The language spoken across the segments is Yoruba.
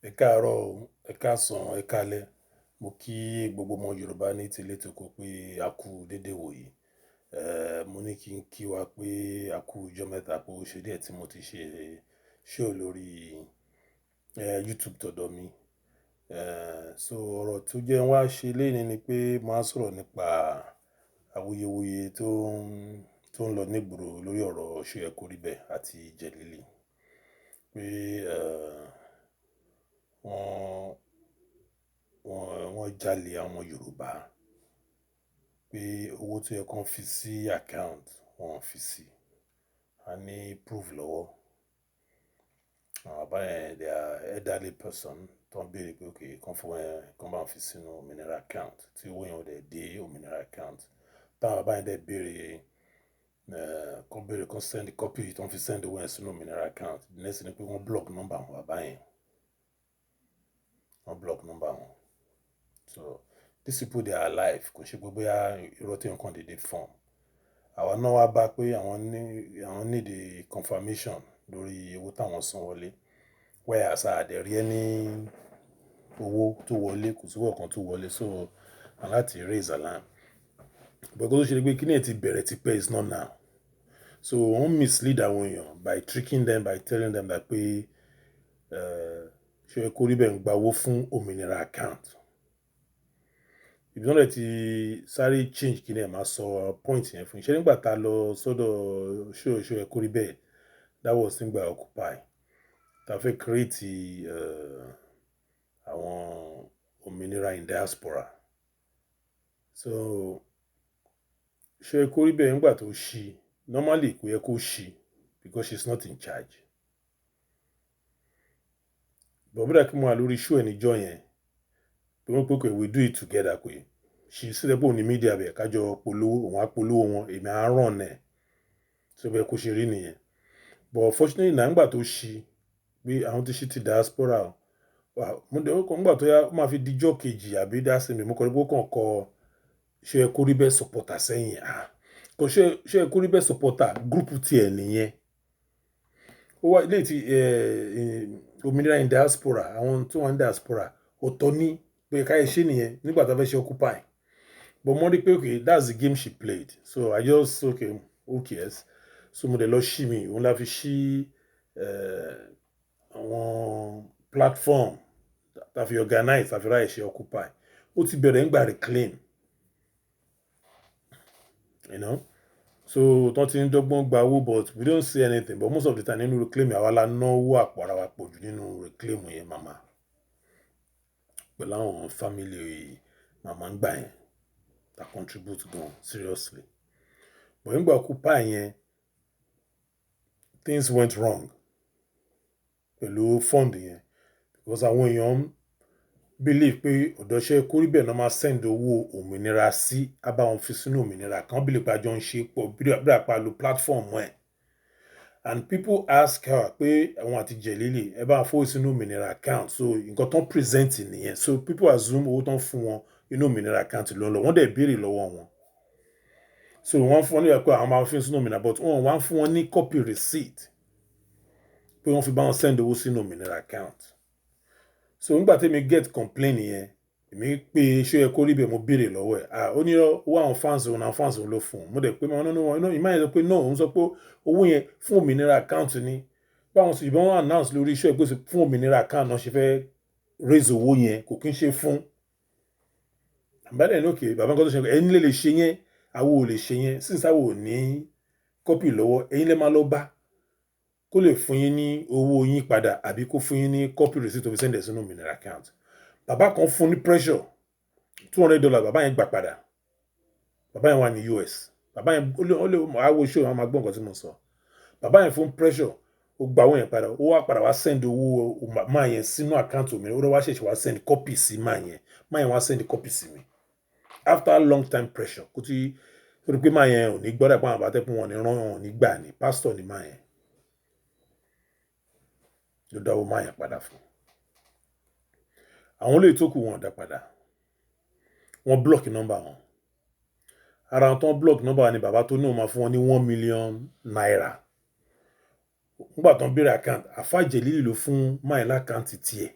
Ẹ káàárọ̀ o, ẹ káàsán, ẹ káalẹ́. Mo kí gbogbo ọmọ Yorùbá ní tilé toko pé a kú dédé wò yìí. Mo ní kí n kí wa pé a kú ọjọ́ mẹ́ta, pé ó ṣe díẹ̀ tí mo ti ṣe show lórí YouTube tọ̀dọ̀ mi. So ọ̀rọ̀ tó jẹ́ wá ṣe lénìí ni pé màá sọ̀rọ̀ nípa awuyewuye tó ń lọ ní ìgboro lórí ọ̀rọ̀ ṣé ó yẹ kó rí bẹ́ẹ̀ àti Jẹ̀lílì. Pé wọ́n jalè àwọn Yorùbá. Pé owó tó yẹ kó fi sí account, wọ́n ò fi sí. A ní proof lọ́wọ́. Àwọn bàbá yẹn, they are elderly person tó ń béèrè pé okay, kán fún ẹ, kán bá wọn fi sínú òmìnira account tí owó yẹn ò dẹ̀ dé òmìnira account. Táwọn bàbá yẹn dẹ̀ béèrè, kán béèrè, kán send copy tó ń fi send owó yẹn sínú òmìnira account. The next thing ni pé wọ́n block number àwọn bàbá yẹn. Wọ́n block number wọn. So these people, they are alive. Kò ṣe pé bóyá irọ́ tí nǹkan dédé form. Àwa náà wá bá pé àwọn need a confirmation lórí owó táwọn san wọlé. Whereas a dẹ̀ rí ẹni owó tó wọlé, kò sí owó kan tó wọlé, so a láti raise alarm. But kó tó ṣe pé kíni ẹ̀ ti bẹ̀rẹ̀ tipẹ́, is not now. So wọ́n mislead àwọn èèyàn by tricking them, by telling them that pé ṣé ó yẹ kó rí bẹ́ẹ̀ ń gba owó fún òmìnira account. Ibi tí wọ́n dẹ̀ ti sáré change kíni ẹ̀, máa sọ point yẹn fún yín. Ṣé nígbà tá a lọ sọ́dọ̀ ṣó yẹ kó rí bẹ́ẹ̀, that was nígbà Occupy. Ta fẹ́ create àwọn òmìnira in diaspora. So ṣé ó yẹ kó rí bẹ́ẹ̀ nígbà tó ṣí, normally kò yẹ kó ṣí because she is not in charge. But bí dà kí mo wà lórí show ẹ̀ níjọ́ yẹn, pé wọ́n pé we do it together, pé ṣì sílẹ̀ pé òun ní media bẹ̀ kájọ polówó, òun á polówó wọn, èmi á ràn ẹ̀. So bẹ́ẹ̀ kó ṣe rí nìyẹn. But fortunately náà, nígbà tó ṣí pé àwọn ti ṣí ti diaspora o, mo dẹ̀ nígbà tó yá, ó máa fi dijọ́ kejì àbí dá sí mi, mo kọ́ pé ó kàn kọ ṣé ẹ kó rí bẹ́ẹ̀ supporter sẹ́yìn. Ah, kò ṣe ṣé ẹ kó rí bẹ́ẹ̀ supporter group tiẹ̀ nìyẹn. Ó wá ilé tí òmìnira in diaspora, àwọn tó wà ní diaspora ọ̀tọ̀ ní pé káyé ṣe nìyẹn nígbà tó fẹ́ ṣe Occupy. But mo rí pé okay, that's the game she played, so I just, okay, who cares? So mo dẹ̀ lọ ṣí mi, òun la fi ṣí àwọn platform tá fi organize, tá fi ráyè ṣe Occupy. Ó ti bẹ̀rẹ̀ ń gbà reclaim. So tán ti ń dọ́gbọ́n gba owó, but we don't see anything. But most of the time nínú reclaim, àwa la ná owó àpò ara wa pọ̀ jù nínú reclaim yẹn. Màmá pẹ̀lú àwọn family màmá ń gbà yẹn ta contribute gan seriously. But nígbà Occupy yẹn, things went wrong pẹ̀lú fund yẹn because àwọn èèyàn believe pé ọ̀dọ̀ ṣe kórìbẹ̀ náà máa send owó òmìnira sí, á bá wọn fi sínú òmìnira kan, believe pé àjọ ń ṣe pọ̀ bí àpá lo platform ẹ̀. And people ask her pé àwọn àti Jẹ̀lílì ẹ bá fowó sínú òmìnira account. So nǹkan tó ń present nìyẹn. So people assume owó tó ń fún wọn, inú òmìnira account ló ń lọ. Wọ́n dẹ̀ béèrè lọ́wọ́ wọn, so wọ́n fún wọn ní ẹ̀kọ́ àwọn máa fi sínú òmìnira, but wọ́n wá fún wọn ní copy receipt pé wọ́n fi bá wọn send owó sínú òmìnira account. So nígbà tí mi get complain yẹn, èmi pé ṣé ẹ kó rí bẹ́ẹ̀, mo béèrè lọ́wọ́ ẹ̀. Ah, ó ní owó àwọn fans òun, àwọn fans òun ló fún un. Mo dẹ̀ pé no, no, ìmáà yẹn sọ pé no, òun sọ pé owó yẹn fún òmìnira account ni. Báwọn sì ìbọn announce lórí iṣẹ́ pé fún òmìnira account náà ṣe fẹ́ raise owó yẹn, kò kí ń ṣe fún àbálẹ̀ ní òkè bàbá. Nǹkan tó ṣe, ẹ̀yin lè ṣe yẹn, àwo ò lè ṣe yẹn since àwo ò ní copy lọ́wọ́. Ẹ̀yin lè máa lọ bá kó lè fún yín ní owó yín padà àbí kó fún yín ní copy receipt tó fi send ẹ̀ sínú òmìnira account. Bàbá kan fún ní pressure $200, bàbá yẹn gbà padà. Bàbá yẹn wà ní US. Bàbá yẹn ó lè àwo ṣó àwọn máa gbọ́ nǹkan tí mo sọ. Bàbá yẹn fún pressure, ó gba owó yẹn padà. Ó wá padà wá send owó máa yẹn sínú account òmìnira. Ó wá ṣẹ̀ṣẹ̀ wá send copy sí máa yẹn. Máa yẹn wá send copy sí mi after long time pressure kó tí torí pé máa yẹn ò ní gbọ́dọ̀ pé àwọn àbátẹ́pọ̀ wọn ní rán wọn ní gbà ní pásítọ̀ ní máa yẹn ló dáwọ́ máa yẹn padà fún. Àwọn olóyè tó kù, wọn ò dá padà, wọ́n block number wọn. Ara wọn tó ń block number ni bàbá tó ní òun máa fún wọn ní ₦1 million. Nígbà tó ń béèrè account, àfa Jẹ̀lílì ló fún máa yẹn l'account tiẹ̀.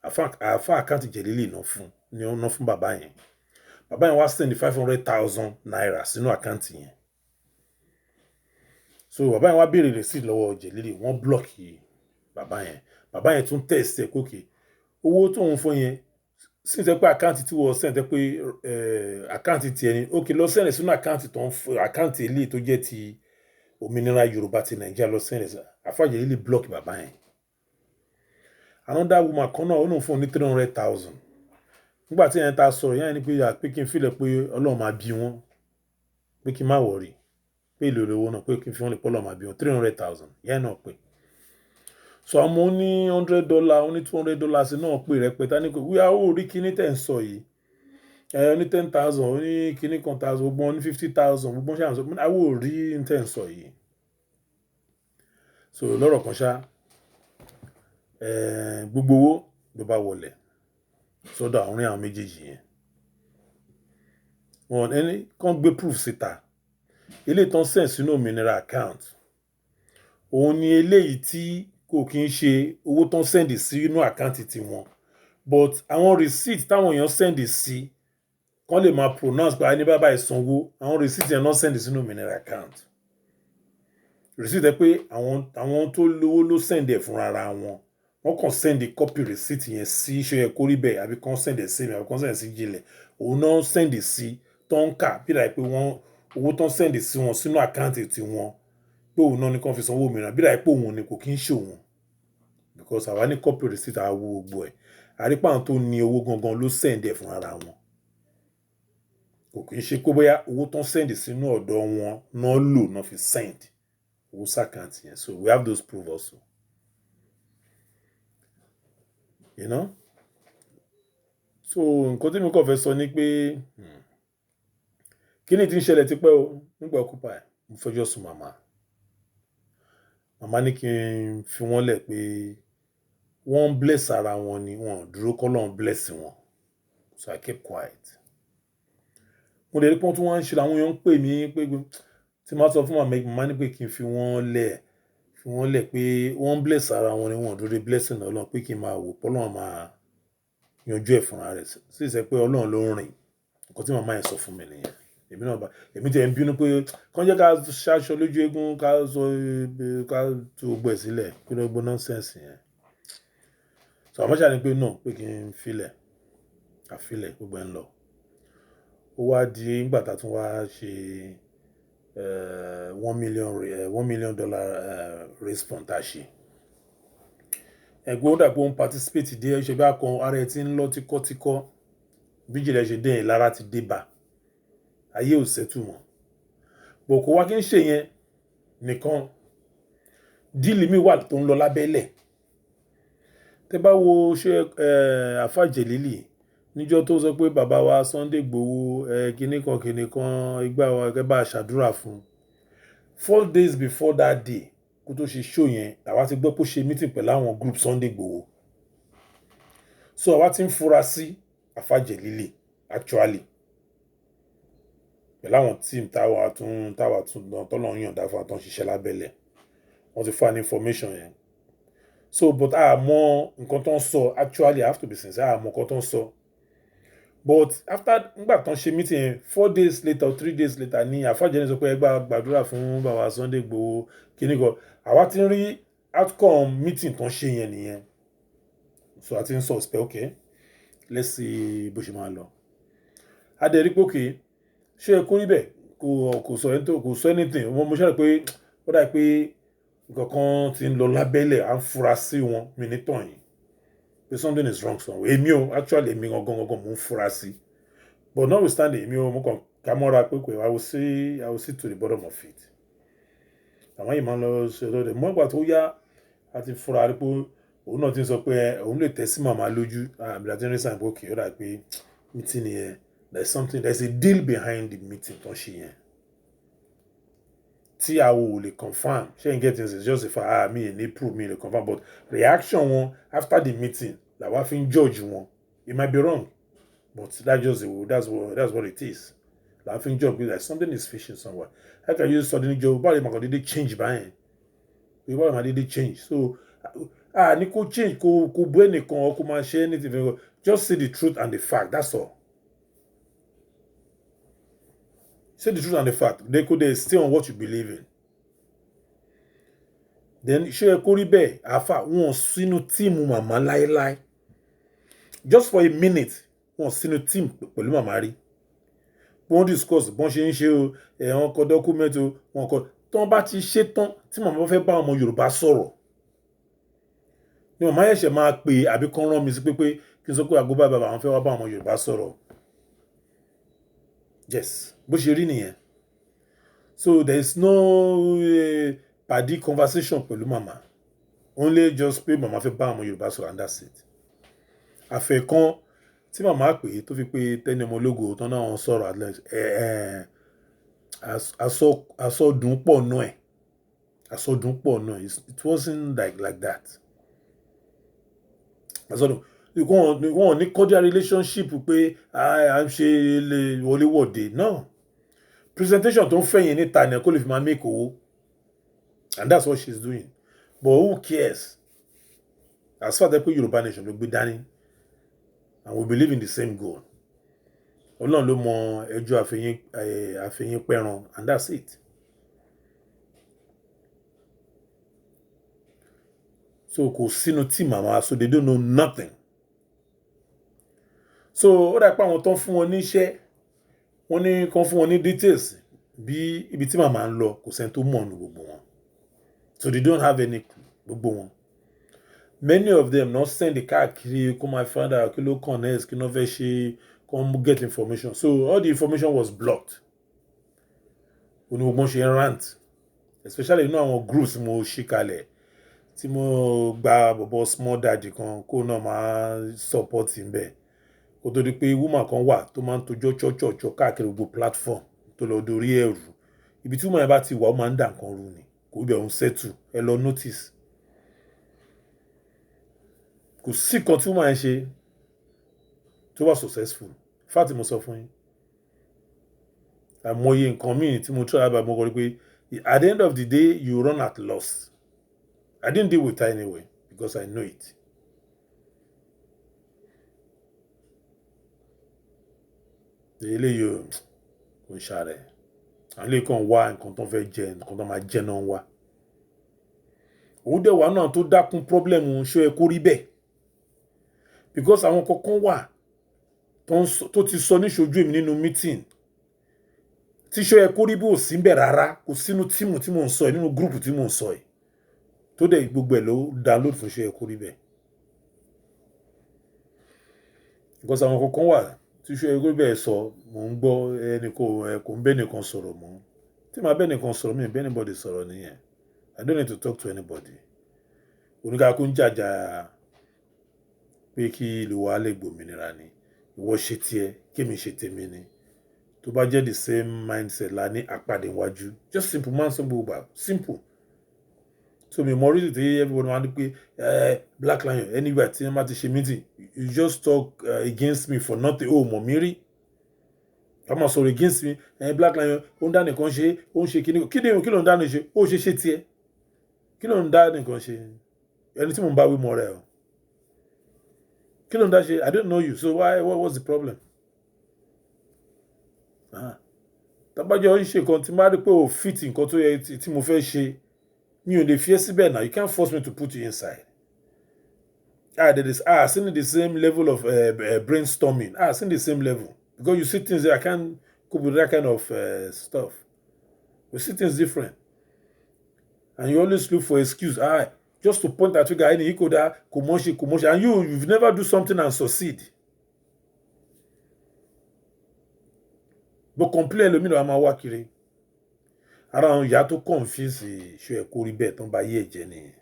Àfa account Jẹ̀lílì náà fún ni wọ́n ná fún bàbá yẹn. Bàbá yẹn wá send ₦500,000 sínú account yẹn. So bàbá yẹn wá béèrè receipt lọ́wọ́ Jẹ̀lílì, wọ́n block bàbá yẹn. Bàbá yẹn tún text ẹ̀ kókè owó tóun fún yẹn sì tẹ́ pé account tí wọ́n send, tẹ́ pé account tiẹ̀ ni. Ok, lọ send sínú account tó ń fún, account eléyìí tó jẹ́ ti òmìnira Yorùbá ti Nàìjíríà, lọ send. Àfa Jẹ̀lílì block bàbá yẹn. Another woman kan náà, ó lóun fún un ní 300,000. Nígbà tí yẹn ta sọ̀rọ̀ yẹn ni pé pé kí n filẹ̀, pé Ọlọ́run máa bí wọn, pé kí n má worry, pé èlò lówó náà, pé kí n fi wọn lè pọ́ Ọlọ́run máa bí wọn. 300,000 yẹn náà pé. So àwọn ní $100, ó ní $200 náà pé rẹpẹtẹ ní pé wíwá ó rí kíní tẹ̀ ń sọ yìí ẹ ní 10,000, ó ní kíní kan thousand, gbogbo wọn ní 50,000, gbogbo wọn ṣàǹsọ àwọn ò rí tẹ̀ ń sọ yìí. So lọ́rọ̀ kan ṣá, gbogbo owó ló bá wọlẹ̀ sọ́dọ̀ àwọn àwọn méjèèjì yẹn. Wọn ẹni kàn gbé proof síta. Eléyìí tán send sínú òmìnira account, òun ni eléyìí tí kò kí ń ṣe owó tán send sínú account tiwọn, but àwọn receipt táwọn èèyàn send sí kán lè máa pronounce pé a ní bàbá ìsanwó. Àwọn receipt yẹn náà send sínú òmìnira account. Receipt ẹ pé àwọn tó lówó ló send ẹ̀ fúnra ra wọn. Wọ́n kàn send copy receipt yẹn sí ṣé yẹ kó rí bẹ́ẹ̀, àbí kàn send ẹ̀ sí mi, àbí kàn send ẹ̀ sí Jinlẹ̀. Òun náà send sí tó ń kà bí i pé wọ́n owó tó ń send sí wọn sínú account tiwọn, pé òun náà ní kàn fi sanwó mìíràn, bí i pé òun ni, kò kí ń ṣe òun, because àwa ní copy receipt, àwa wo gbogbo ẹ̀, àrípà àwọn tó ní owó gangan ló send ẹ̀ fún ara wọn. Kò kí ń ṣe pé bóyá owó tó ń send sínú ọ̀dọ̀ wọn náà lò náà fi send owó sí account yẹn. So we have those proof also. So nǹkan tí mi kàn fẹ́ sọ ni pé, kí ni tí ń ṣẹlẹ̀ tipẹ́ o. Nígbà Occupy, mo fẹjọ́ sùn màmá. Màmá ní kí n fi wọ́n lẹ̀, pé wọ́n ń bless ara wọn ni, wọ́n ò dúró kọ́lọ́run bless wọn. So I kept quiet. Mo dẹ̀ rí pé wọ́n tún wá ń ṣe, àwọn èèyàn ń pè mí pé tí màá sọ fún màmá. Màmá ní pé kí n fi wọ́n lẹ̀, fi wọ́n lẹ̀, pé wọ́n ń bless ara wọn ni, wọ́n ò dúró de blessing Ọlọ́run, pé kí n máa wò pé Ọlọ́run máa yanjú ẹ̀ fúnra rẹ̀. Sì ṣe pé Ọlọ́run ló ń rìn. Nǹkan tí màmá yẹn sọ fún mi nìyẹn. Èmi náà bá èmi tiẹ̀ ń bínú pé kàn jẹ́ ká ṣaṣọ lójú eégún, ká sọ, ká tú gbogbo ẹ̀ sílẹ̀, kí ló gbọ́ nonsense yẹn. So àmọ́ ṣáà ni pé no, pé kí n filẹ̀, ká filẹ̀, gbogbo ẹ̀ ń lọ. Ó wá di nígbà tá a tún wá ṣe $1 million response tá a ṣe. Ẹ̀gbọ́n, ó dà pé ó ń participate díẹ̀, ṣe bá kan ara ẹ̀ tí ń lọ tíkọ́tíkọ́. Bí ìjìnlẹ̀ ṣe dé yẹn, lára ti dé bá, ayé ò settle mọ́. Bọ̀ kó wá kí n ṣe yẹn nìkan, deal mi wà tó ń lọ lábẹ́lẹ̀. Tẹ́ bá wo ṣé Àfá Jẹ̀lílì níjọ́ tó sọ pé bàbá wa Sunday Igboho, kinní kan kinní kan, ìgbà wa kẹ́ bá ṣàdúrà fún. 4 days before that day, kó tó ṣe show yẹn, àwa ti gbọ́ pé ó ṣe meeting pẹ̀lú àwọn group Sunday Igboho. So àwa ti ń fura sí Àfá Jẹ̀lílì actually pẹ̀lú àwọn team táwa tún tọ́lọ́run yọ̀ǹda fún wa tó ń ṣiṣẹ́ lábẹ́lẹ̀. Wọ́n ti fún wa ní information yẹn. So but a mọ nǹkan tó ń sọ. Actually, I have to be sincere, a mọ nǹkan tó ń sọ. But after ngbà tó ń ṣe meeting yẹn, 4 days later or 3 days later ni Àfá Jẹ̀lílì sọ pé ẹ gbà gbàdúrà fún bàbá Sunday Igboho kíní kan. Àwa ti ń rí outcome meeting tó ń ṣe yẹn nìyẹn. So a ti ń suspect, okay, let's see bó ṣe máa lọ. A dẹ̀ rí pé okay, ṣé ẹ kó rí bẹ́ẹ̀, kò sọ anything. Mo ṣe rò pé ó dà pé nǹkan kan ti ń lọ lábẹ́lẹ̀, à ń fura sí wọn. Mi ní tàn yín pé something is wrong somewhere. Èmi o, actually, èmi gangan gangan mò ń fura sí. But notwithstanding, èmi o, mo kàn ká mọ́ra pé I will see to the bottom of it. Àwọn yìí máa ń lọ ṣe lọ́dẹ̀ mọ́. Ìgbà tó yá, a ti fura rí pé òun náà ti ń sọ pé òun lè tẹ̀ sí màmá lójú. Àbí àti rí sàn pé okay, ó dà pé meeting yẹn, there is something, there is a deal behind the meeting tó ń ṣe yẹn tí a ò lè confirm. Ṣé you get it? It's just if ah, mi ní proof, mi lè confirm, but reaction wọn after the meeting làwa fi ń judge wọn. It might be wrong, but that's what it is. Làwa fi ń judge pé like something is fishy somewhere. How can you suddenly judge? Báwo ni màá kàn déédéé change báyẹn? Báwo ni màá déédéé change? So Ah, ní kó change, kó bú ẹnìkan or kó máa ṣe anything. Just say the truth and the fact, that's all. Say the truth and the fact. They could they stay on what you believe in. Then ṣé ẹ kó rí bẹ́ẹ̀, àáfà wọn sínú team màmá láéláé. Just for a minute, wọn sínú team pẹ̀lú màmá rí. Wọ́n discuss bọ́n ṣe ń ṣe o, ẹ̀ wọ́n kọ document o, wọ́n kọ. Tí wọ́n bá ti ṣe tán, tí màmá bá fẹ́ bá ọmọ Yorùbá sọ̀rọ̀, ni màmá ẹ̀ṣẹ̀ máa pè àbí kán rán mi sí pé kí n sọ pé àgọ́ bàbá àwọn fẹ́ wá bá ọmọ Yorùbá sọ̀rọ̀. Yes, bó ṣe rí nìyẹn. So there is no padi conversation pẹ̀lú màmá. Only just pé màmá fẹ́ bá ọmọ Yorùbá sọ̀rọ̀ and that's it. Àfẹ́ kan tí màmá pè é tó fi pé Tẹ́ni ọmọ ológo tán náà wọ́n sọ̀rọ̀, ẹ̀ àsọdùn pọ̀ nù ẹ̀. Àsọdùn pọ̀ nù ẹ̀. It wasn't like that. Àsọdùn. Wọ́n ní cordial relationship pé à ń ṣe wọléwọ̀de. No. Presentation tó ń fẹ̀yìn níta ni kó lè fi máa make owó. And that's what she's doing. But who cares? As far as pé Yorùbá nation ló gbé dání. And we believe in the same goal. Ọlọ́run ló mọ ẹjọ́ àfẹ̀yìn pẹran and that's it. So kò sínú team màmá, so they don't know nothing. So ó dà pé àwọn tó ń fún wọn níṣẹ́, wọ́n ní kán fún wọn ní details bí ibi tí màmá ń lọ, kò sẹ́ni tó mọ̀ nù gbogbo wọn. So they don't have any clue, gbogbo wọn. Many of them not send káàkiri kó máa find out kí ló kàn next, kí ló fẹ́ ṣe, kó get information. So all the information was blocked. Oní gbogbo ṣe ń rant, especially inú àwọn groups mo ṣí kalẹ̀ tí mo gba bọ̀bọ̀ small daddy kan kó náà máa support ń bẹ̀. Kó tó di pé woman kan wà tó máa ń tojọ́ chọ́chọ́chọ́ káàkiri gbogbo platform tó lọ dorí ẹ̀rù. Ibi tí woman yẹn bá ti wà, ó máa ń dà nǹkan rú ni. Kò ibẹ̀ òun settle. Ẹ lọ notice. Kò sí nǹkan tí woman yẹn ṣe tó wà successful. Fact mo sọ fún yín. Àìmọye nǹkan míì tí mo try bá mo kọ rí pé at the end of the day you run at loss. I didn't deal with her anyway because I know it. Eléyìí ò kò ń ṣàrẹ̀. Àwọn eléyìí kan wá nǹkan tó fẹ́ jẹ, nǹkan tó máa jẹ náà wá. Òun dẹ̀ wá náà tó dákún problem ṣó ẹ kó rí bẹ́ẹ̀. Because àwọn kankan wà tó ti sọ níṣojú èmi nínú meeting tí ṣó ẹ kó rí bí ò sí ń bẹ̀ rárá, kò sínú team tí mò ń sọ yìí, nínú group tí mò ń sọ yìí. Tó dẹ̀ gbogbo ẹ̀ ló download fún ṣó ẹ kó rí bẹ́ẹ̀. Because àwọn kankan wà tí ṣó ẹ kó rí bẹ́ẹ̀ sọ, mò ń gbọ́ ẹni kò kò ń bẹ́ nìkan sọ̀rọ̀ mọ́. Tí màá bẹ́ nìkan sọ̀rọ̀, mi ò bẹ́ anybody sọ̀rọ̀ nìyẹn. I don't need to talk to anybody. Oníkálukú ń jàjà pé kí ìlú wa lè gbòmìnira ni. Ìwọ ṣe tiẹ̀, kí èmi ṣe tèmi ni. Tó bá jẹ́ the same mindset la ní àpàdé iwájú. Just simple, man sọ gbogbo ìgbà. Simple. So mi mọ reason tí everybody máa ń ní pé Black Lion anywhere tí wọ́n bá ti ṣe meeting, you just talk against me for nothing. O mọ̀ mí rí. Wọ́n máa sọ̀rọ̀ against me. Black Lion ó ń dá nìkan ṣe, ó ń ṣe kíní. Kí ni kí ló ń dá ní ṣe? Ó ṣe ṣe tiẹ̀. Kí ló ń dá nìkan ṣe? Ẹni tí mò ń bá wí mọ̀ rẹ̀ o. Kí ló ń dá ṣe? I don't know you. So why, what was the problem? Ah. Tábàjọ́ ń ṣe nǹkan tí máa rí pé o fit nǹkan tó yẹ tí mo fẹ́ ṣe, mi ò lè fi ẹ́ síbẹ̀ now. You can't force me to put you inside. Ah, there is, ah, seen the same level of brainstorming. Ah, seen the same level. Because you see things, I can't cope with that kind of stuff. We see things different. And you always look for excuse. Ah, just to point at you guy, kò dá, kò mọ̀ ṣe, kò mọ̀ ṣe. And you've never do something and succeed. But complain ẹlòmíràn a máa wá kiri. Ara àwọn ìyá tó confuse ṣó ẹ kó rí bẹ́ẹ̀ tán bá yé ẹ̀jẹ̀ nìyẹn.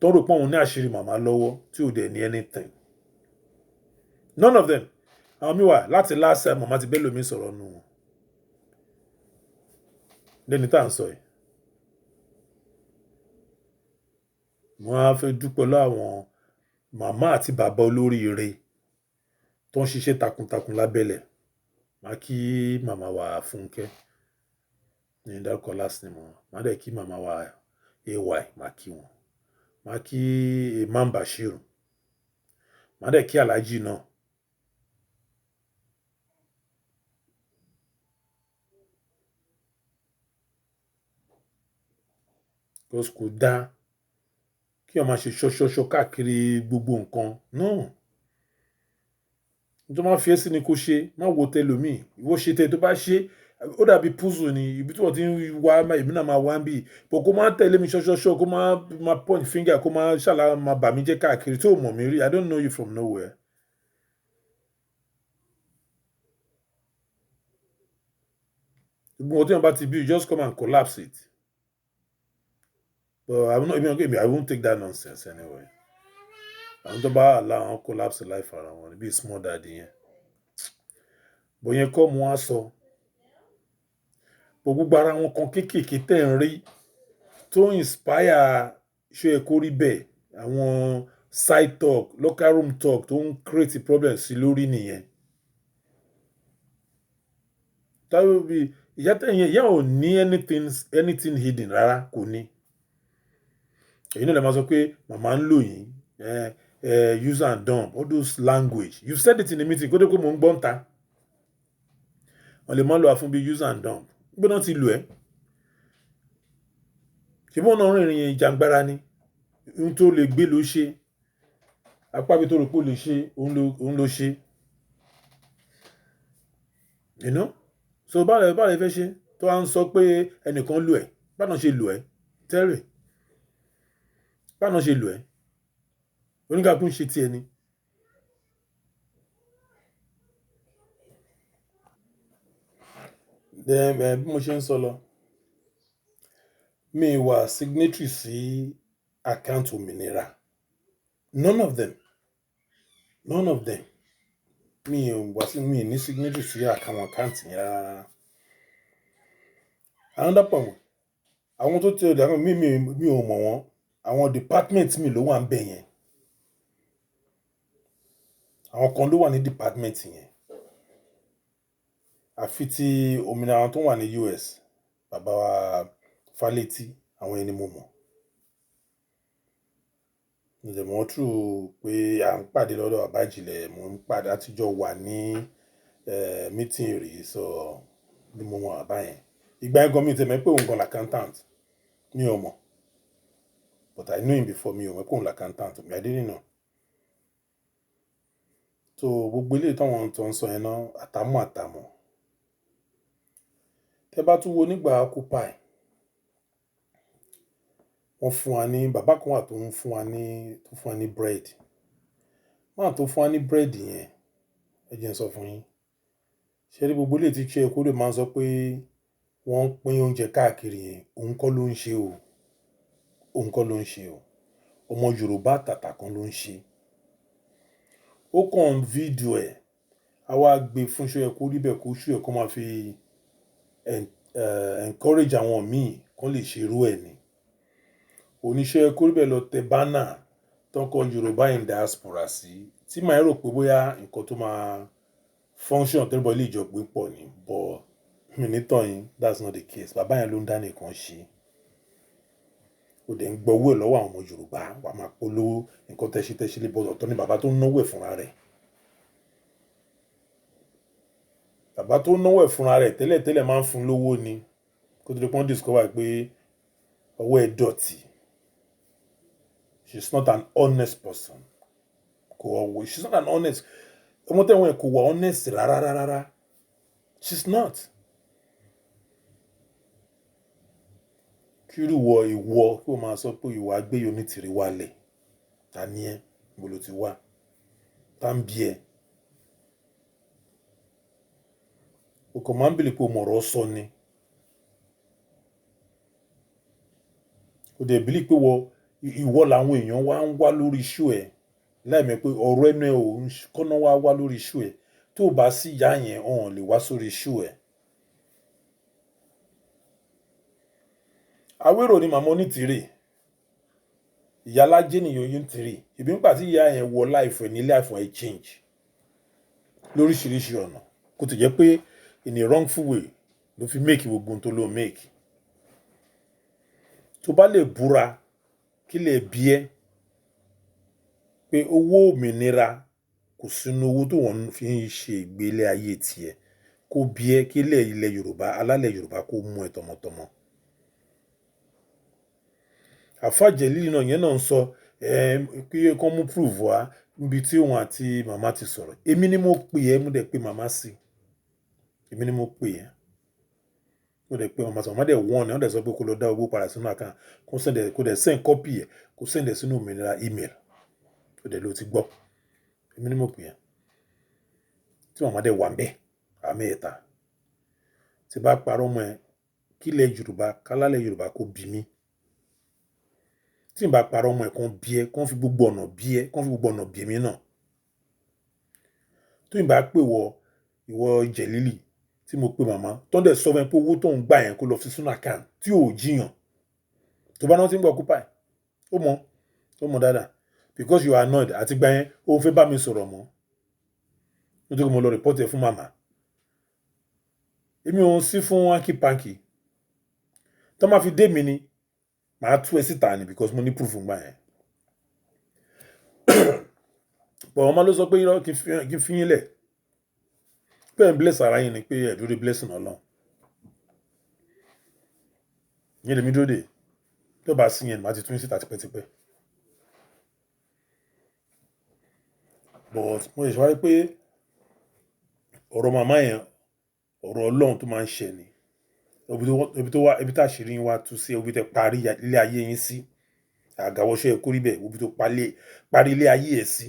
Tó rò pé òun ní àṣírí màmá lọ́wọ́ tí ò dẹ̀ ní anything. None of them. Àwọn mi wà láti last time màmá ti bẹ́ẹ̀ lómi sọ̀rọ̀ nù wọn. Lẹ́ni tá à ń sọ yìí. Mo á fẹ́ dúpẹ́ lọ́wọ́ àwọn màmá àti bàbá olóríire tó ń ṣiṣẹ́ takuntakun lábẹ́lẹ̀. Màá kí màmá wa Fúnkẹ́ ní dárúkọ last name wọn. Màá dẹ̀ kí màmá wa AY, màá kí wọn. Màá kí Imam Bashir. Màá dẹ̀ kí Alhaji náà. Because kò dáa kí èèyàn máa ṣe ṣọṣọṣọ káàkiri gbogbo nǹkan. No. Ohun tó máa fi ẹ́ sí ni kó ṣe, má wo tẹlòmíì. Ìwọ ṣe tẹ tó bá ṣe, ó dàbí puzzle ni, ibi tí wọ́n ti ń wá, èmi náà máa wá ń bí. But kó máa tẹ̀lé mi ṣọṣọṣọ, kó máa, máa point finger, kó máa ṣàlà máa bà mí jẹ́ káàkiri tí ò mọ̀ mí rí. I don't know you from nowhere. Gbogbo nǹkan tí èèyàn bá ti build, just come and collapse it. But I'm not even, I won't take that nonsense anyway. Àwọn tó bá allow wọn collapse life ara wọn bí small daddy yẹn. But yẹn kọ́ mo wá sọ. But gbogbo ara wọn kan kéékèèké tẹ̀ ń rí tó inspire ṣé ẹ kó rí bẹ́ẹ̀. Àwọn side talk, locker room talk tó ń create problem sí lórí nìyẹn. Táwọn bí ìyá tẹ̀yìn, ìyá ò ní anything, anything hidden rárá, kò ní. Èyí náà lè máa sọ pé màmá ń lò yín, use and dump, all those language. You said it in the meeting, kó tó pé mò ń gbọ́n ta. Wọ́n lè máa lò wá fún bí use and dump. Gbọ́dọ̀ náà ti lò ẹ́. Ṣé bí wọ́n náà rìnrìn ìjàngbara ni? Ohun tó lè gbé ló ṣe. Apá bí tó rò pé ó lè ṣe, òun ló ṣe. You know? So báwo lẹ fẹ́ ṣe? Tó wá ń sọ pé ẹnìkan lò ẹ́. Báwo ṣe lò ẹ́? Tell me. Báwo ṣe lò ẹ́? Oníkálukú ń ṣe ti ẹni. Then, bí mo ṣe ń sọ lọ, mi wà signatory sí account òmìnira. None of them. None of them. Mi ò wá sí, mi ní signatory sí àwọn account yẹn rárá. Another point, àwọn tó ti ọjà mi ò mọ̀ wọ́n. Àwọn department mi ló wà níbẹ̀ yẹn. Àwọn kan ló wà ní department yẹn. Àfi tí òmìnira tó wà ní US, bàbá wa Fálétí, àwọn yẹn ni mo mọ̀. Mo dẹ̀ mọ̀ through pé à ń pàdé lọ́dọ̀ bàbá ìjìnlẹ̀, mò ń pàdé àtijọ́ wà ní meeting rí, so ni mo mọ̀ bàbá yẹn. Ìgbà yẹn gan mi ò tiẹ̀ mọ̀ pé òun gan l'accountant. Mi ò mọ̀. But I knew him before, mi ò mọ̀ pé òun l'accountant. I didn't know. So gbogbo eléyìí táwọn tó ń sọ yẹn náà, àtàmọ̀ àtàmọ̀. Tẹ bá tún wo nígbà Occupy, wọ́n fún wa ní, bàbá kan wà tó ń fún wa ní, tó fún wa ní bread. Man tó fún wa ní bread yẹn, ẹ jẹ́ n sọ fún yín. Ṣé rí gbogbo eléyìí tí Ṣé Kórè máa ń sọ pé wọ́n ń pín oúnjẹ káàkiri yẹn, òun kọ́ ló ń ṣe o. Òun kọ́ ló ń ṣe o. Ọmọ Yorùbá àtàtà kan ló ń ṣe. Ó kàn fídíò ẹ̀, a wá gbé fún Ṣé kó rí bẹ́ẹ̀ kó ṣú ẹ̀ kó máa fi encourage àwọn míì kó lè ṣe irú ẹ̀ ni. Oníṣẹ́ kó rí bẹ́ẹ̀ lọ tẹ banner tó ń kọ Yorùbá in diaspora sí, tí màá rò pé bóyá nǹkan tó máa function tẹ́lẹ̀ lè jọ pé pọ̀ ni, but mi ní tàn yín, that's not the case. Bàbá yẹn ló ń dá nìkan ṣe. Ó dẹ̀ ń gbọ́ owó ẹ̀ lọ́wọ́ àwọn ọmọ Yorùbá, wàá máa polówó nǹkan tẹ́ṣí tẹ́ṣí lé bọ́dọ̀. Ọ̀tọ̀ ni bàbá tó ń náwó ẹ̀ fúnra rẹ̀. Bàbá tó ń náwó ẹ̀ fúnra rẹ̀ tẹ́lẹ̀ tẹ́lẹ̀ máa ń fún lówó ni. Kó tó di pé wọ́n discover pé ọwọ́ ẹ̀ dọ̀tí. She's not an honest person. Kò ọwọ́, she's not an honest. Ọmọ tẹ́wọ̀n ẹ̀ kò wà honest rárá rárá. She's not. Kí irú ìwọ ìwọ kí o máa sọ pé ìwà gbé Onítìrí wálẹ̀. Ta ni ẹ́? Níbo lo ti wá? Ta ń bí ẹ? O kàn máa ń believe pé o mọ̀ ọ̀rọ̀ sọ ni. O dẹ̀ believe pé ìwọ làwọn èèyàn wá ń wá lórí show ẹ. Láì mọ̀ pé ọ̀rọ̀ ẹnu ẹ ò ń kọ́ná wá wá lórí show ẹ. Tó bá sí ìyá yẹn, wọ́n ò lè wá sórí show ẹ. Awérò ni màmá Onítìrí. Ìyá alájẹ́ nìyẹn Onítìrí. Ìbí nígbà tí ìyá yẹn wọ life ẹ ní life ẹ change lóríṣiríṣi ọ̀nà. Kó tó jẹ́ pé in a wrongful way ló fi make gbogbo ohun tó ló make. Tó bá lè búra kí lè bí ẹ. Pé owó òmìnira kò sínú owó tó wọ́n fi ń ṣe ìgbélé ayé tiẹ̀. Kó bí ẹ kí ilẹ̀ ilẹ̀ Yorùbá, alálẹ̀ Yorùbá kó mú ẹ tọmọtọmọ. Àfá Jẹ̀lílì náà yẹn náà ń sọ ẹ pé kán mú proof wá níbi tí òun àti màmá ti sọ̀rọ̀. Èmi ni mo pè ẹ́, mo dẹ̀ pe màmá sí. Èmi ni mo pè ẹ́. Mo dẹ̀ pe màmá sí. Màmá dẹ̀ warn ẹ, wọ́n dẹ̀ sọ pé kó lọ dá owó padà sínú account, kó send ẹ, kó dẹ̀ send copy ẹ̀, kó send ẹ sínú òmìnira email. Ó dẹ̀ ló ti gbọ́. Èmi ni mo pè ẹ́. Tí màmá dẹ̀ wà ńbẹ̀, àwa mẹ́ẹ̀ta. Tí bá parọ́ mọ́ ẹ, kí ilẹ̀ Yorùbá, kálálẹ̀ Yorùbá kó bí mi. Tí n bá parọ́ mọ́ ẹ, kán bí ẹ, kán fi gbogbo ọ̀nà bí ẹ, kán fi gbogbo ọ̀nà bí èmi náà. Tí n bá pè wọ, ìwọ Jẹ̀lílì tí mo pe màmá, tó ń dẹ̀ sọ fún ẹ pé owó tó ń gbà yẹn kó lọ fi sínú account tí ò jiyàn. Tó bá rántí ń gbọ́ occupy, ó mọ̀ dáadáa because you are annoyed àti gbà yẹn ó fẹ́ bá mi sọ̀rọ̀ mọ́. Nítorí mo lọ report ẹ fún màmá. Èmi ò ń sí fún hanky panky. Tó máa fi dé mi ni, màá tú ẹ síta ni because mo ní proof ńgbà yẹn. But màmá ló sọ pé irọ́ kí n fi yín lẹ̀. Pé ẹ̀ ń bless ara yín ni pé ẹ̀ dúró de blessing Ọlọ́run. Ìyẹn lèmi dúró dè. Tó bá sí yẹn, màá ti tú yín síta tipẹ́tipẹ́. But mo ṣẹ̀ṣẹ̀ wá rí pé ọ̀rọ̀ màmá yẹn, ọ̀rọ̀ Ọlọ́run tó máa ń ṣẹ ni. Ibi tó wá, ibi tí àṣírí yín wá tú sí, ibi tí ẹ parí ilé ayé yín sí. Àgàwọ̀ṣe ẹ kó rí bẹ́ẹ̀, ibi tó parí ilé ayé ẹ sí.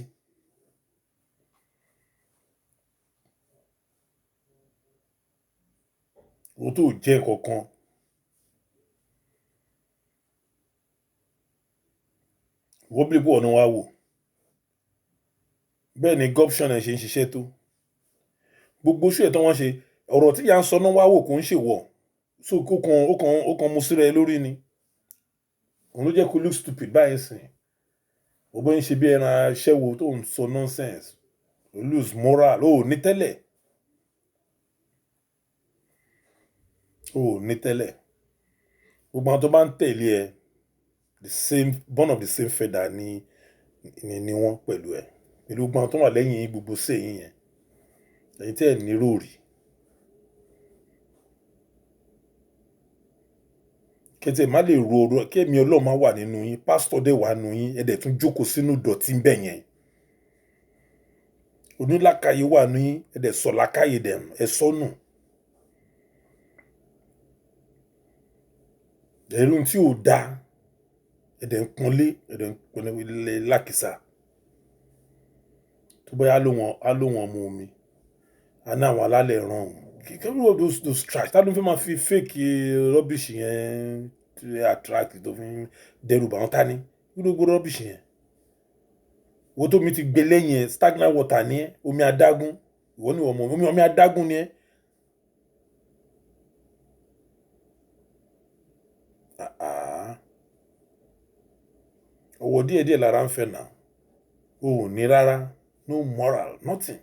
Owó tó jẹ́ nǹkan kan. Ìwọ bí pé ọ̀nà wa wò. Bẹ́ẹ̀ ni corruption ẹ ṣe ń ṣiṣẹ́ tó. Gbogbo iṣẹ́ ẹ tó wọ́n ṣe, ọ̀rọ̀ tí ìyá ń sọ náà wá wò kò ń ṣe wọ̀. So ó kan mú síra ẹ lórí ni. Òun ló jẹ́ kó look stupid báyìí sìn. Ó bá ń ṣe bí ẹran aṣẹ́wó tó ń sọ nonsense. Ó lose moral, ó ní tẹ́lẹ̀. Ó ní tẹ́lẹ̀. Gbogbo àwọn tó bá ń tẹ̀lé ẹ, the same, born of the same feather ni wọ́n pẹ̀lú ẹ. Pẹ̀lú gbogbo àwọn tó wà lẹ́yìn gbogbo sẹ́yìn yẹn. Ẹ̀yin tí ẹ̀ ní ròrì. Kí ẹ má lè ro ọ̀rọ̀, kí ẹ̀mí Ọlọ́run má wà nínú yín, pastor dẹ̀ wà nínú yín, ẹ dẹ̀ tún jókòó sínú ìdọ̀tí ńbẹ̀ yẹn. Onílàkàyè wà nínú yín, ẹ dẹ̀ sọ làkàyè dẹ̀, ẹ sọnù. Ẹ̀rù tí ò da, ẹ dẹ̀ ń pọ́nlé, ẹ dẹ̀ ń pọ́nlé lákìsà. Tó bá yá á ló wọn mu omi. A ní àwọn alálẹ̀ rán òun. Kí ló those trash? Ta ló fẹ́ máa fi fake rubbish yẹn attract tó fi ń dẹ́rù bà wọ́n ta ni? Kí ló gbọ́ rubbish yẹn? Owó tó mi ti gbé lẹ́yìn ẹ, stagnant water ni ẹ́, omi adágún. Ìwọ ni ìwọ mọ̀, omi adágún ni ẹ́. Àá. Ọwọ́ díẹ̀díẹ̀ lára ń fẹ́ nà. O ò ní rárá. No moral, nothing.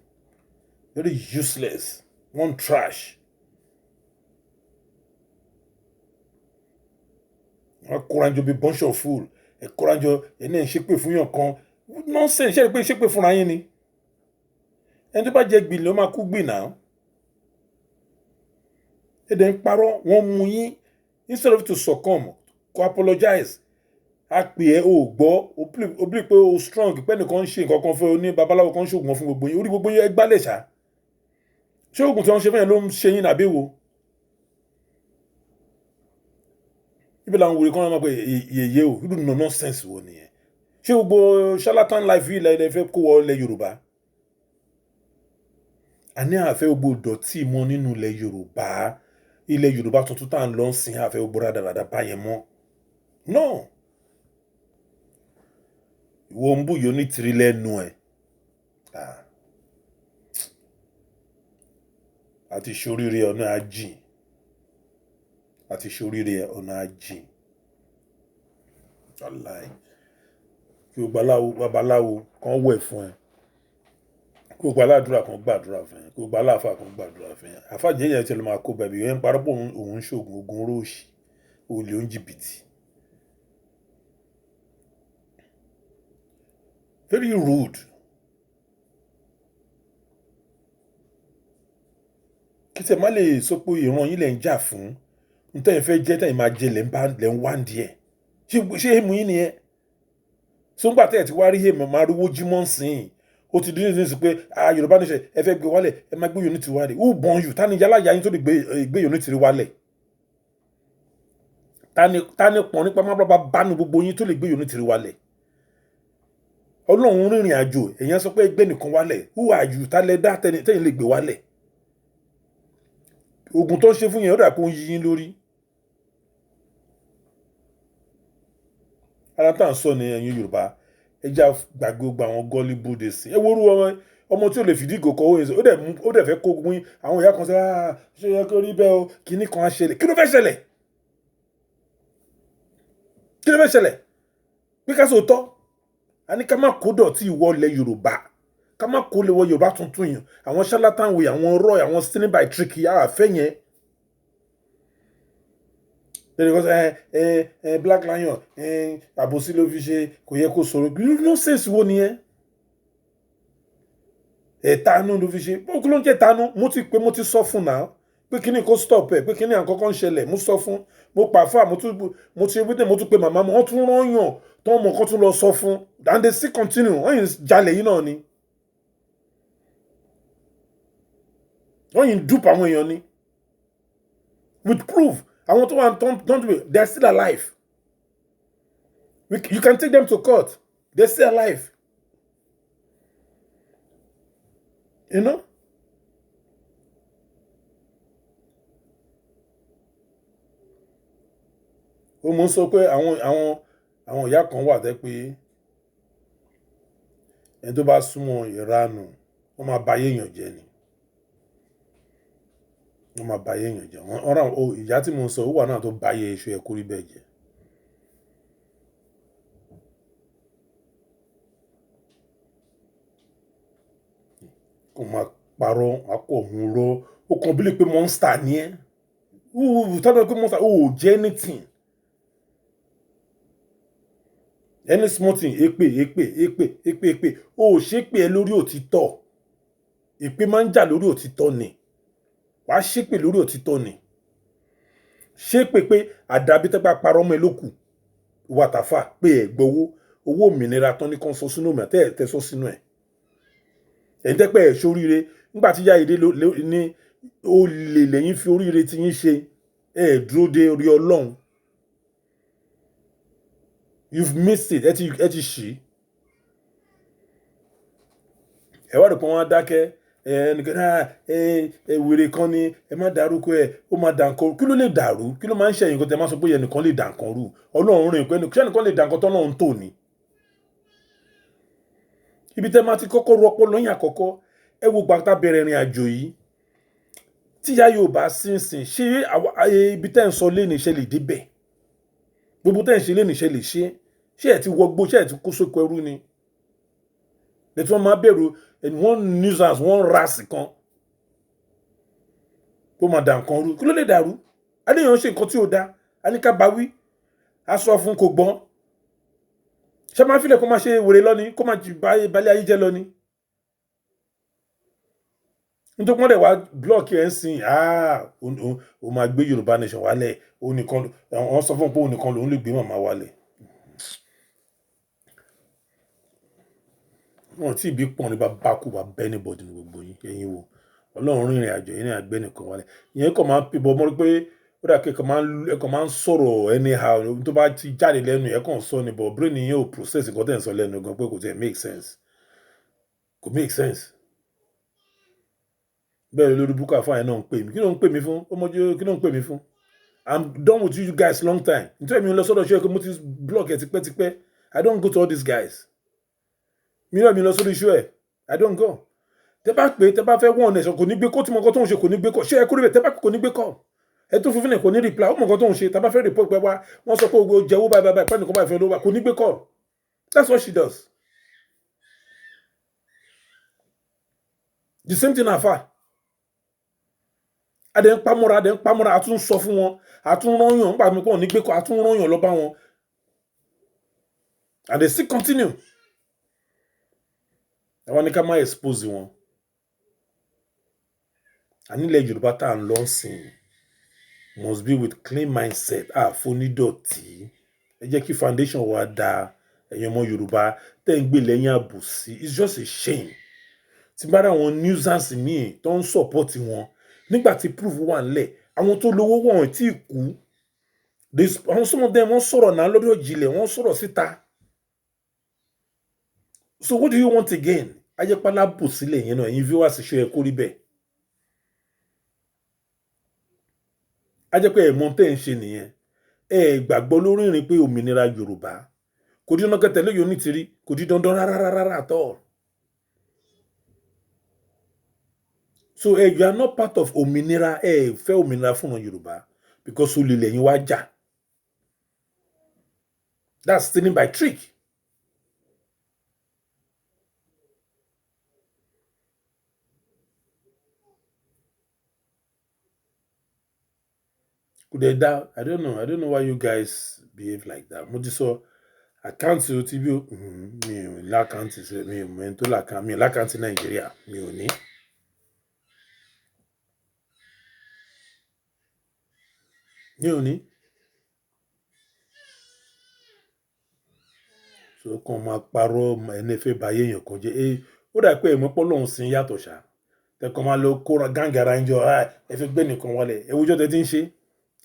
Very useless. One trash. Wọ́n kóra jọ bí bunch of fool. Ẹ kóra jọ, ẹ náà ń ṣépè fún yàn kan. Nonsense, ṣé ẹ rí pé ṣépè fúnra yín ni? Ẹni tó bá jẹ gbìn ló máa kú gbìn náà. Ẹ dẹ̀ ń parọ́, wọ́n mú yín. Instead of to succumb, to apologize. A pè ẹ́, o ò gbọ́, o believe pé o strong, pé ẹnìkan ń ṣe nǹkan kan fún ẹ, ní babaláwo kan ń ṣoògùn fún gbogbo yín. Orí gbogbo yín ẹ gbálẹ̀ ṣá. Ṣé oògùn tí wọ́n ń ṣe fún yẹn ló ń ṣe yín àbí èwo? Ibi làwọn wèrè kan máa ń pè yèyé o, irú nonsense wo nìyẹn? Ṣé gbogbo charlatan life yìí lẹ fẹ́ kó wọ ilẹ̀ Yorùbá? A ní àfẹ́ gbogbo ìdọ̀tí mọ́ nínú ilẹ̀ Yorùbá. Ilẹ̀ Yorùbá tuntun tá à ń lọ sìn àfẹ́ gbogbo rádaràda báyẹn mọ́. No. Ìwọ ń bùyọ́ ní tìrí lẹ́nu ẹ̀. Àti ṣoríire ọ̀nà àjìn. Àti ṣoríire ọ̀nà àjìn. Wàláì. Kí gbogbo aláwo, babaláwo kan wẹ̀ fún ẹ. Kí gbogbo aládùúrà kan gbàdúrà fún ẹ. Kí gbogbo aláàfáà kan gbàdúrà fún ẹ. Àfáà jẹ́jẹ́ tí ẹ lọ máa kó bẹ̀bí. Ìyẹn ń parọ́ pé òun ń ṣoògùn ogun róòṣì, olè ń jìbìtì. Very rude. Kí tẹ̀ má lè sọ pé ìran yín lẹ̀ ń jà fún, nítorí fẹ́ jẹ́ tẹ̀yin máa jẹ lẹ̀ ń bá lẹ̀ ń wá ń díẹ̀. Ṣé èèmù yín nìyẹn? So ńgbà tẹ́ ẹ̀ ti wá rí èèmù máa rówó jímọ̀ sìn, ó ti dín ní sí pé, ah, Yorùbá nation ẹ fẹ́ gbé wálẹ̀, ẹ máa gbé unity wálẹ̀. Who born you? Ta ni yálà ya yín tó lè gbé unity wálẹ̀? Ta ni pọ̀n nípa má bàbá bánu gbogbo yín tó lè gbé unity wálẹ̀? Ọlọ́run rìnrìn àjò, èèyàn sọ pé ẹgbẹ́ nìkan wálẹ̀. Who are you? Ta lẹ dá tẹ́yìn lè gbé wálẹ̀? Ogun tó ń ṣe fún yẹn, ó dà pé ó ń yí yín lórí. Ara tá à ń sọ ní ẹ̀yin Yorùbá, ẹ já gbàgbé gbogbo àwọn gullible days. Ẹ wo orú ọmọ tí ò lè fìdí ìgò kọ owó yẹn, ó dẹ̀ fẹ́ kó ogun yín. Àwọn ìyá kan sọ, "Ah, ṣé yẹ kó rí bẹ́ẹ̀ o?" Kíní kan á ṣẹlẹ̀. Kí ló fẹ́ ṣẹlẹ̀? Kí ló fẹ́ ṣẹlẹ̀? Pé ká sọ tọ́, a ní ká má kó dọ̀tí ìwọ ilẹ̀ Yorùbá, ká má kó lè wọ Yorùbá tuntun yìí, àwọn charlatan way, àwọn rọ, àwọn stealing by trick, àfẹ́ yẹn. Then because ẹ ẹ ẹ Black Lion, ẹ àbòsí ló fi ṣe, kò yẹ kó sọ̀rọ̀. Nonsense wo nìyẹn? Ẹ̀tanú ló fi ṣe. Bó kí ló ń jẹ́ tanú? Mo ti pé, mo ti sọ fún náà pé kíní kó stop ẹ̀, pé kíní àkọ́kọ́ ń ṣẹlẹ̀. Mo sọ fún, mo pàfà, mo tún, mo ti wípé mo tún pe màmá, mo wọ́n tún rán yàn tó mọ̀ kó tún lọ sọ fún, and they still continue. Wọ́n yìí jalè yìí náà ni, wọ́n yìí ń dupe àwọn èèyàn ni with proof. Àwọn tó wà don't do it, they are still alive. You can take them to court, they are still alive. Ó mọ̀ ń sọ pé àwọn ìyá kan wà tẹ́ pé ẹni tó bá súnmọ́ ìranù, wọ́n máa ba ayé èèyàn jẹ́ ni, wọ́n máa ba ayé èèyàn jẹ́. Wọ́n rà ìyá tí mo ń sọ, ó wà náà tó ba ayé iṣu ẹ̀ kórí bẹ́ẹ̀ jẹ́. Kò máa parọ́, akọ òun rọ́, ó kàn bí lè pé monster ni ẹ́. Tọ́jú pé monster ó jẹ́ anything, any small thing, èpè, èpè, èpè, èpè, èpè. Ó ṣépè ẹ lórí òtítọ́. Èpè máa ń jà lórí òtítọ́ ni. Wàá ṣépè lórí òtítọ́ ni, ṣépè pé àdàbí tẹ́pá parọ́ mọ́ ẹ ló kù ìwà tàfà pé ẹ gbowó owó òmìnira tán ní kàn sọ sínú òmìnira tẹ́ ẹ tẹ́ sọ sínú ẹ̀. Ẹ̀yin tẹ́pẹ́ ẹ̀ ṣoríire nígbà tí ìyá ìdè ní ó lè lẹ́yìn fi oríire tí yín ṣe, ẹ̀ dúró de orí Ọlọ́run. You've missed it. Ẹ ti ṣì ẹ wá rò pé wọ́n á dákẹ́. Ẹnìkan náà, ẹ wèrè kan ni, ẹ má dárúkọ ẹ, ó má dà nǹkan. Kí ló lè dàrú? Kí ló máa ń ṣẹ̀yìn kan tẹ máa sọ pé ẹnìkan lè dà nǹkan rú? Ọlọ́run rìn pé ẹnìkan lè dà nǹkan tọ́lọ́run tò ní. Ibi tẹ́ máa ti kọ́kọ́ ru ọpọlọ yín àkọ́kọ́, ẹ wo gbàtà bẹ̀rẹ̀ ìrìn àjò yìí, tíyá yóò bá sínsìn ṣé ibi tẹ́ ń sọ lé ní ṣe lè débẹ̀? Gbogbo tẹ́ ń ṣe lé ní ṣe lè ṣe? Ṣé ẹ ti wọgbó? Ṣé ẹ ti kó sóko ẹrú ni lẹ́tí? Wọ́n máa bẹ̀rù one nuisance, one ras kan tó máa dà nǹkan rú. Kí ló lè dàrú? Adéyàn ṣe nǹkan tí ò da, a ní ká bá wí, a sọ fún, kò gbọ́n. Ṣé máa filẹ̀ kó máa ṣe wèrè lọ́ni, kó máa balẹ̀ ayé jẹ́ lọ́ni? Nítorí wọ́n dẹ̀ wá block ẹ̀ ń sìn, ó máa gbé Yorùbá nation wálẹ̀. Òun nìkan, wọ́n sọ fún un pé òun nìkan lòun lè gbé màmá wálẹ̀. Wọn tí ìbí pọ̀ ní bá kú bá bẹ́ anybody ní gbogbo yín. Ẹ̀yin wo Ọlọ́run rìnrìn àjò yín ní àgbẹ̀ nìkan wálẹ̀. Ìyẹn kàn máa ń pè bọ́ mọ́ pé ó dà pé ẹ kàn máa ń sọ̀rọ̀ anyhow. Tó bá ti jáde lẹ́nu, ẹ kàn sọ ni, but brain yín ò process nǹkan tẹ̀ ń sọ lẹ́nu gan, pé kò tiẹ̀ make sense, kò make sense. Bẹ́ẹ̀ lórí búkà fún àyẹ̀ náà ń pè mí. Kí ló ń pè mí fún? Ọmọdé, kí ló ń pè mí fún? I'm done with you guys long time. Nítorí mi lọ sọ́dọ̀ ṣé mo ti block ẹ̀ tipẹ́tipẹ́. I don't go to all these guys. Mi náà mi lọ sórí iṣu ẹ̀. I don't go. Tẹ bá pé, tẹ bá fẹ́ wọ́n ọ̀nà ẹ̀sán, kò ní gbé kó tí mo nǹkan tó ń ṣe, kò ní gbé kọ́. Ṣé ẹ kúrò bẹ́ẹ̀? Tẹ bá kò ní gbé kọ́ ẹ tó fúnfún ẹ, kò ní reply. Ó mọ̀ nǹkan tó ń ṣe. Tẹ bá fẹ́ report pé wá, wọ́n sọ pé o jẹ́wọ́ báyìí báyìí, pẹ́ nìkan báyìí fẹ́ ló wà, kò ní gbé kọ́. That's what she does. The same thing afa adẹ ń pamọ́ra, adẹ ń pamọ́ra. A tún sọ fún wọn, a tún rányàn nígbà mi kàn ní gbé kọ́, a tún rányàn lọ bá wọn, and they still continue. Àwọn ní ká má expose wọn. Ànílẹ̀ Yorùbá tá à ń lọ sìn must be with clean mindset. Àfonídọ̀tí. Ẹ jẹ́ kí foundation wa dáa. Ẹ̀yin ọmọ Yorùbá tẹ́ ń gbé lẹ́yìn àbòsí, it's just a shame. Tí bá rí àwọn nuisance míì tó ń support wọn nígbà tí proof wà nílẹ̀, àwọn tó lówó wọn ò tí ì kú. Àwọn some of them, wọ́n sọ̀rọ̀ náà lọ́dọ̀ ìjìnlẹ̀, wọ́n sọ̀rọ̀ síta. So what do you want again? Ajẹ́pálá bò sílẹ̀ yẹn náà. Ẹ̀yin viewers, ṣe ẹ kó rí bẹ́ẹ̀? Ajẹ́pẹ́ ẹ̀ mọ̀ tẹ́ ń ṣe nìyẹn. Ẹ gbàgbọ́ lórí ìrìn pé òmìnira Yorùbá kò di dandan kẹtẹ̀lé yóò ní tìrí, kò di dandan rárá rárá at all. So you are not part of òmìnira. Ẹ fẹ́ òmìnira fún ọmọ Yorùbá because olè lẹ́yìn wá jà. That's stealing by trick. Kò dẹ̀ dá. I don't know why you guys behave like that. Mo ti sọ account o ti bí mi ò ní account, mi ò mọ ẹni tó l'account. Mi ò l'account Nàìjíríà, mi ò ní. Mi ò ní. So kàn máa parọ́ ẹni fẹ́ bá yéèyàn kan jẹ́. Ó dà pé ẹ̀mọ́ pọ́lọ́hún sí yàtọ̀ ṣá. Tẹ̀kọ́ máa lọ kóra gáǹgà ara ń jọ, ẹ fẹ́ gbé nìkan wálẹ̀. Ẹ wújọ́ tẹ ti ń ṣe.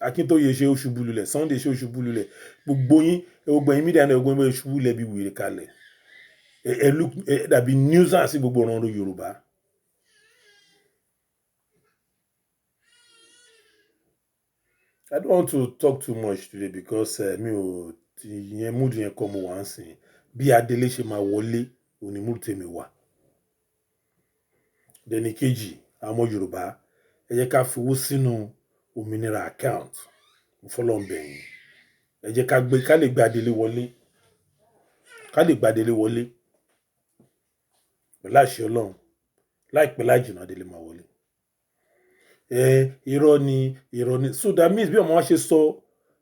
Akíntóye ṣe oṣù bululẹ̀, Sunday ṣe oṣù bululẹ̀. Gbogbo yín, gbogbo ẹ̀yin media náà, gbogbo yín ṣubú lẹ̀ bí wèrè kalẹ̀. Ẹ look, ẹ dàbí nuisance sí gbogbo ọ̀ràn Yorùbá. I don't want to talk too much today because mi ò ti yẹn mood yẹn kọ́ mo wà ń sìn. Bí Adélé ṣe máa wọlé, òní mood tèmi wà. Dẹni kejì, àwọn ọmọ Yorùbá, ẹ jẹ́ ká fowó sínú òmìnira account. Mo fọlọ́run bẹ̀ yín. Ẹ jẹ́ ká gbé, ká lè gba Adélé wọlé. Ká lè gba Adélé wọlé. Pẹ̀lú àṣẹ Ọlọ́run. Láìpẹ́ láì jìnnà, Adélé máa wọlé. Ẹ irọ́ ni, irọ́ ni. So that means bí ọmọ wa ṣe sọ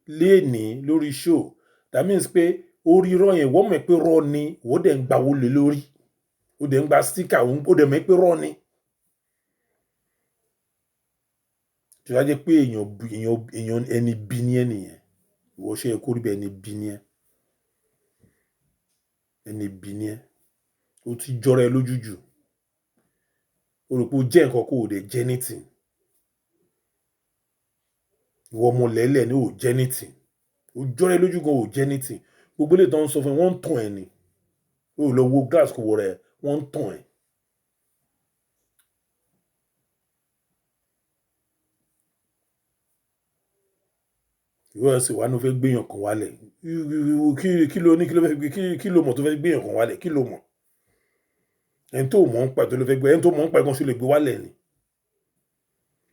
léèní lórí show, that means pé orí irọ́ yẹn, wọ́n mọ̀ pé irọ́ ni, wọ́n dẹ̀ ń gba owó lé lórí. Ó dẹ̀ ń gba sticker, ó dẹ̀ mọ̀ pé irọ́ ni. Tí ó bá jẹ́ pé èèyàn, èèyàn, èèyàn ẹni bí ní ẹ nìyẹn. Ìwọ ṣe ẹ kó rí bẹ́ẹ̀, ẹni bí ní ẹ. Ẹni bí ní ẹ. Ó ti jọra ẹ lójú jù. O rò pé o jẹ́ nǹkan kó o dẹ̀ jẹ́ anything. Ìwọ ọmọ lẹ́lẹ̀ ni, ò jẹ́ anything. O jọra ẹ lójú gan, ò jẹ́ anything. Gbogbo eléyìí tó ń sọ fún ẹ, wọ́n ń tàn ẹ́ ni. O lọ wo glass kò wọ rẹ̀, wọ́n ń tàn ẹ́. Ìwọ sì wá ní o fẹ́ gbéyàn kan wálẹ̀. Kí ló ní, kí ló fẹ́ gbé, kí ló mọ̀ tó fẹ́ gbéyàn kan wálẹ̀? Kí ló mọ̀? Ẹni tó mọ̀ ń pa ẹ̀ tó ló fẹ́ gbé, ẹni tó mọ̀ ń pa ẹ̀ gan ṣe lè gbé wálẹ̀ ni.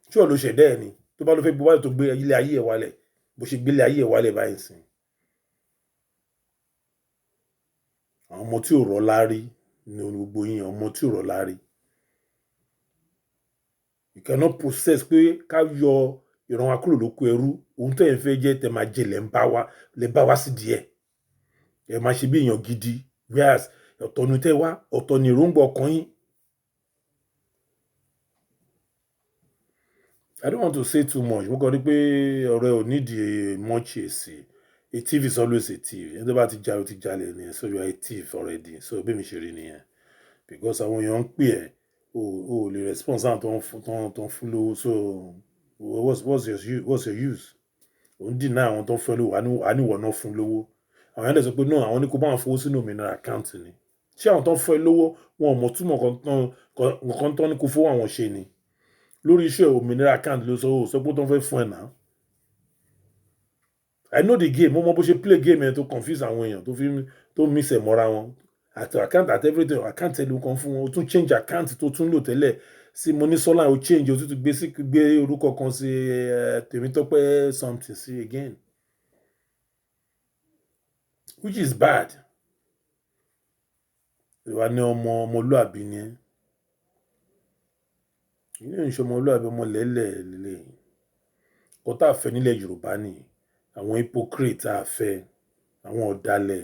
Ṣé ìwọ ló ṣẹ̀dá ẹ̀ ni? Tó bá ló fẹ́ gbé wálẹ̀, tó gbé ilé ayé ẹ̀ wálẹ̀, bó ṣe gbé ilé ayé ẹ̀ wálẹ̀ báyìí sìn. Àwọn ọmọ tí ò rọ́ lárí ni gbogbo yín, ọmọ tí ò rọ́ lárí. You cannot process pé ká yọ ìran wa kúrò lóko ẹrú. Ohun tó ẹ̀ ń fẹ́ jẹ́ tẹ máa jẹ lẹ̀ ń bá wa, lẹ̀ bá wa sí díẹ̀. Ẹ máa ṣe bí èèyàn gidi, whereas ọ̀tọ̀ ni tẹ́ wá, ọ̀tọ̀ ni èròǹgbà ọkàn yín. I don't want to say too much. Mo kàn rí pé ọ̀rẹ́ ò need much èsì. A thief is always a thief. Ẹni tó bá ti jalè, ó ti jalè nìyẹn. So you are a thief already. So bí mi ṣe rí nìyẹn. Because àwọn èèyàn ń pè ẹ́, o ò lè response àwọn tó ń fún, tó ń fún lówó. So what's your use? Ò ń deny àwọn tó ń fún ẹ lówó, àní ìwọ náà fún lówó. Àwọn èèyàn dẹ̀ sọ pé no, àwọn ní kó bá wọn fowó sínú òmìnira account ni. Ṣé àwọn tó ń fún ẹ lówó, wọn ò mọ̀ túmọ̀ nǹkan tán ní kó fowó àwọn ṣe ni? Lórí iṣẹ́ òmìnira account ló sọ, ó sọ pé tó ń fẹ́ fún ẹ náà. I know the game. Mo mọ bó ṣe play game yẹn tó confuse àwọn èèyàn, tó fi tó mix ẹ̀ mọ́ra wọn. Àti account àti everything, account ẹ̀ ló kàn fún wọn. O tún change account tó tún lò tẹ́lẹ̀ sí Monísọ́lá, o change, o tún ti gbé sí, gbé orúkọ kan sí, Tèmítọ́pẹ́ something sí again. Which is bad. Ìwà ní ọmọ ọmọlúàbí ni ẹ́. Ilé ìṣe ọmọlúàbí, ọmọ lẹ́lẹ̀ lélẹ̀. Nǹkan tá a fẹ́ nílẹ̀ Yorùbá ni àwọn hypocrite tá a fẹ́, àwọn ọ̀dàlẹ̀,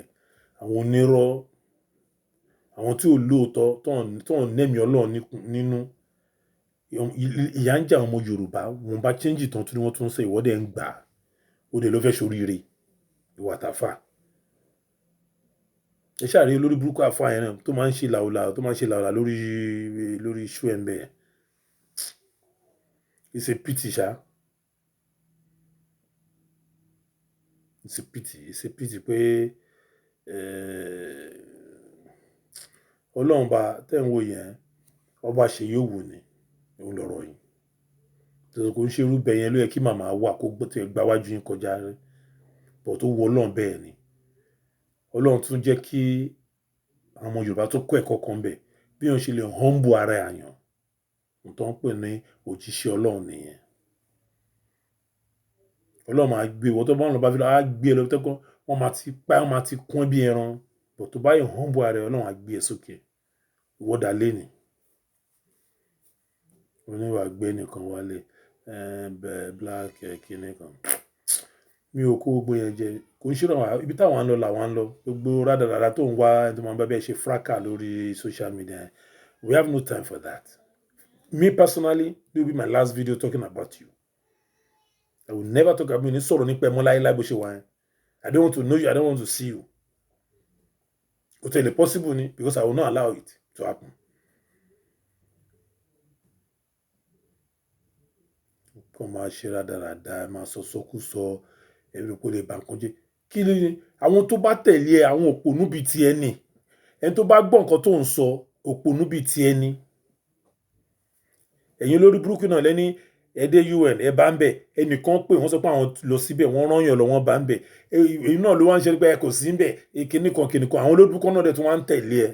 àwọn onírọ́, Àwọn tí ò lóòótọ́, tó ń nẹ́mi Ọlọ́run nínú. Ìyà ń jẹ àwọn ọmọ Yorùbá, wọ́n bá change tán tí wọ́n tún ń ṣe ìwọ́de ń gbà. Ó dẹ̀ ló fẹ́ ṣoríire. Ìwà àtàfà. Ẹ ṣáà rí olórí burúkú àfá yẹn náà tó máa ń ṣe làwùlà, tó máa ń ṣe làwùlà lórí show ẹ̀ ń bẹ̀. It's a pity ṣá. It's a pity. It's a pity pé, Ọlọ́run bá tẹ́ ń wò yẹn, ọba ṣe yóò wù ní, òun lọ̀rọ̀ yìí. Torí kò ń ṣe irú bẹ́ẹ̀ yẹn ló yẹ kí màmá wà kó gba wájú yín kọjá rí. But ó wu Ọlọ́run bẹ́ẹ̀ ni. Ọlọ́run tún jẹ́ kí àwọn ọmọ Yorùbá tó kọ́ ẹ̀kọ́ kan bẹ́ẹ̀, bí wọ́n ṣe lè humble ara èèyàn. Ohun tó ń pè ní òjíṣẹ́ Ọlọ́run nìyẹn. Ọlọ́run máa gbé ìwọ tó bá ń lọ bá fi lọ, á gbé ẹ lọ tẹ́kọ́, wọ́n máa ti pa, wọ́n máa ti kún bí ẹran. But tó bá yẹ humble ara ẹ, Ọlọ́run á gbé ẹ sókè. Ìwọ dà léni. Oníwà gbé nìkan wálé, black kíni kan. Mi ò kó gbogbo yẹn jẹ. Kò ń ṣe ọ̀rọ̀ ibi táwọn ń lọ làwọn ń lọ. Gbogbo rádaràda tó ń wá ẹni tó máa ń bá bẹ́ẹ̀ ṣe fracas lórí social media. We have no time for that. Me personally, this will be my last video talking about you. I will never talk about you. Ní sọ̀rọ̀ nípa ẹ mọ́ láéláé bó ṣe wà yẹn. I don't want to know you. I don't want to see you. Kò tẹ̀lé possible ni because I will not allow it to happen. Kọ́ máa ṣe rádaràda, máa sọ sọkúsọ, ẹ̀rù kò lè bà nǹkan jẹ́. Kí ni àwọn tó bá tẹ̀lé ẹ, àwọn òpònú bíi ti ẹ ni. Ẹni tó bá gbọ́ nǹkan tó ń sọ, òpònú bíi ti ẹ ni. Ẹ̀yin olórí burúkú náà lẹ́ní ẹ dé UN, ẹ bá ń bẹ̀. Ẹnìkan pé wọ́n sọ pé àwọn lọ síbẹ̀, wọ́n rán yàn lọ, wọ́n bá ń bẹ̀. Èyí náà ló wá ń ṣe pé ẹ kò sí ń bẹ̀. Kíni kan, kíni kan. Àwọn olórí burúkú náà dẹ̀ tún wá ń tẹ̀lé ẹ.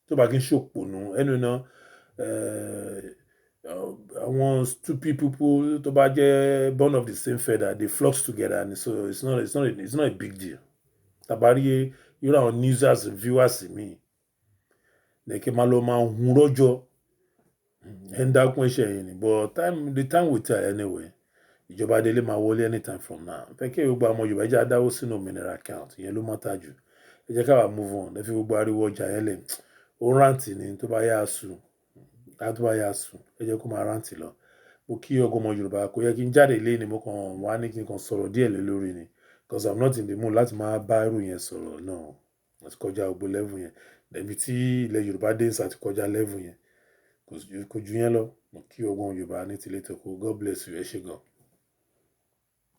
Tó bá kí ń ṣòpònú, ẹnu náà, àwọn stupid people tó bá jẹ́ born of the same feather, they flock together, and so it's not a big deal. Tàbá rí irú àwọn newsers viewers mi, lẹ́kẹ̀ máa lọ máa hun rọ́jọ́. Ẹ ń dákún iṣẹ́ yìí ni, but the time will tell anyway. Ìjọba délé máa wọlé anytime from now. Fẹ́ kí gbogbo àwọn Yorùbá jẹ́ adáwó sínú òmìnira account, ìyẹn ló matter jù. Ẹ jẹ́ ká wá move on. Ẹ fi gbogbo ariwo ọjà yẹn lẹ̀. Ó ń rántí ni tó bá yá sùn. Tó bá yá sùn, ẹ jẹ́ kó máa rántí lọ. Mo kí ọgbọ́n ọmọ Yorùbá, kò yẹ kí n jáde lé ni mo kàn wá ní kí n kàn sọ̀rọ̀ díẹ̀ lé lórí ni. Because I'm not in the mood láti máa bá irú yẹn sọ̀rọ̀ náà. Mo ti kọjá gbogbo level yẹn. Ibi tí ilẹ̀ Yorùbá dé sí àti kọjá level yẹn. Kò ju yẹn lọ. Mo kí ọgbọ́n Yorùbá ní tilé tòko. God bless you. Ẹ ṣé gan.